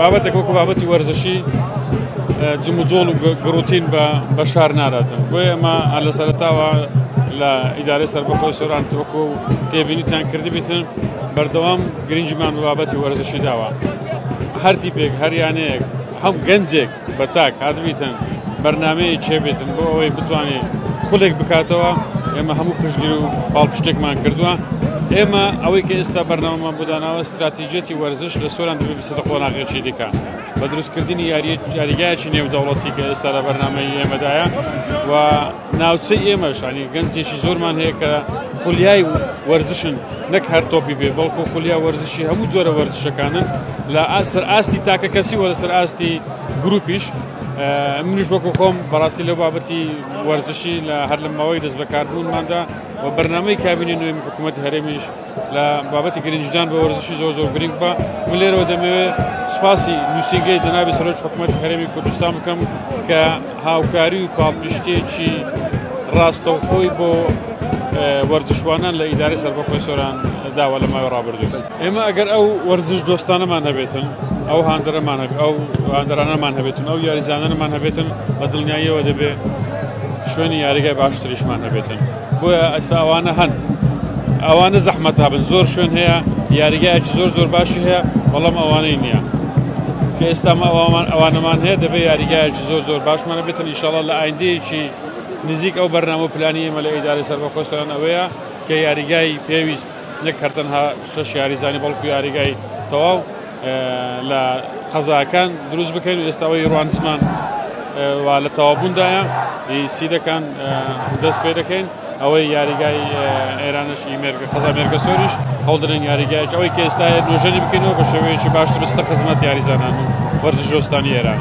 بابەتێک وەکو بابەتی وەرزشی جموجۆڵ و گڕوتین بە شار ناداتن. بۆیە ئێمە هەر لە سەرەتاوە لە ئیدارەی سەربەخۆی سۆران وەکو تێبینیتان کردبیتن بەردەوام گرنگیمان بە بابەتی وەرزشی داوە. هەر تیپێک، هەر یانەیەک، هەم گەنجێک بە تاک هاتبیتن بەرنمەیەک هەبێتن بۆ ئەوەی بتوانێت خولێک بکاتەوە، ئێمە هەموو پشتگیر و پاڵپشتێکمان کردووە. ئێمە ئەوەی کە ئێستا بەرنامەمان بۆ داناوە استراتیژیەتی وەرزش لە سۆران دەبێت بچێتە قۆناغێکی دیکە بە دروستکردنی یاریگایەکی نێودەوڵەتی کە ئێستا لە بەرنامەی ئێمەدایە و ناوچەی ئێمەش ینی گەنجێکی زۆرمان هەیە کە خولیای وەرزشن، نەک هەر تۆپی پێ بەڵکو خولیا وەرزشی هەموو جۆرە وەرزشەکانن لە ئاسر ئاستی تاکە کەسی و لەسەر ئاستی گروپیش. منیش وەکو خۆم بەڕاستی لەو بابەتی وەرزشی لە هەر لە ماوەی دەست بەکاربوونماندا و بەرنامەی کابینی نوێی حکوومەتی هەرێمیش لە بابەتی گرنگدان بە وەرزشی زۆر زۆر گرنگ بە. من لێرەوە دەمەوێت سوپاسی نووسینگەی جەنابی سەرۆکی حکوومەتی هەرێمی کوردستان بکەم کە هاوکاری و پاڵپشتیەکی ڕاستەوخۆی بۆ وەرزشوانان لە ئیدارەی سەربەخۆی سۆران داوە لە ماوەی ڕابردوو. ئێمە ئەگەر ئەو وەرزش دۆستانەمان هەبێتن، ئەو هاندەرەمان هەبێت، ئەو هاندەرانەمان هەبێتن، ئەو یاریزانانەمان هەبێتن، بە دڵنیاییەوە دەبێت شوێنی یاریگای باشتریشمان هەبێتن. بۆیە ئێستا ئەوانە هەن، ئەوانە زەحمەت هەبن. زۆر شوێن هەیە یاریگایەکی زۆر زۆر باشی هەیە، بەڵام ئەوانەی نییە کە ئێستا ئەوانەمان هەیە. دەبێت یاریگایەکی زۆر زۆر باشمان هەبێتن. ئینشاڵڵا لە ئایندەیەکی نزیک ئەو بەرنامە و پلانی ئێمە لە ئیدارەی سەربەخۆی سۆران ئەوەیە کە یاریگای پێویست نەک هەر تەنها 6 یاریزانی بەڵکو یاریگای تەواو لە قەزاکان دروست بکەین. و ئێستا ئەوەی ڕوانسمان و لە تەواوبووندایە سیدەکان دەست پێ دەکەین. ئەوەی یاریگای ئێرانش قەزا مێرگەسۆریش هەوڵدەدەین یاریگایەک ئەوەی کە ئێستا نۆژەنی بکەینەوە بە شێوەیەکی باشتر بچتە خزمەت یاریزانان و وەرزش دۆستانی ئێران.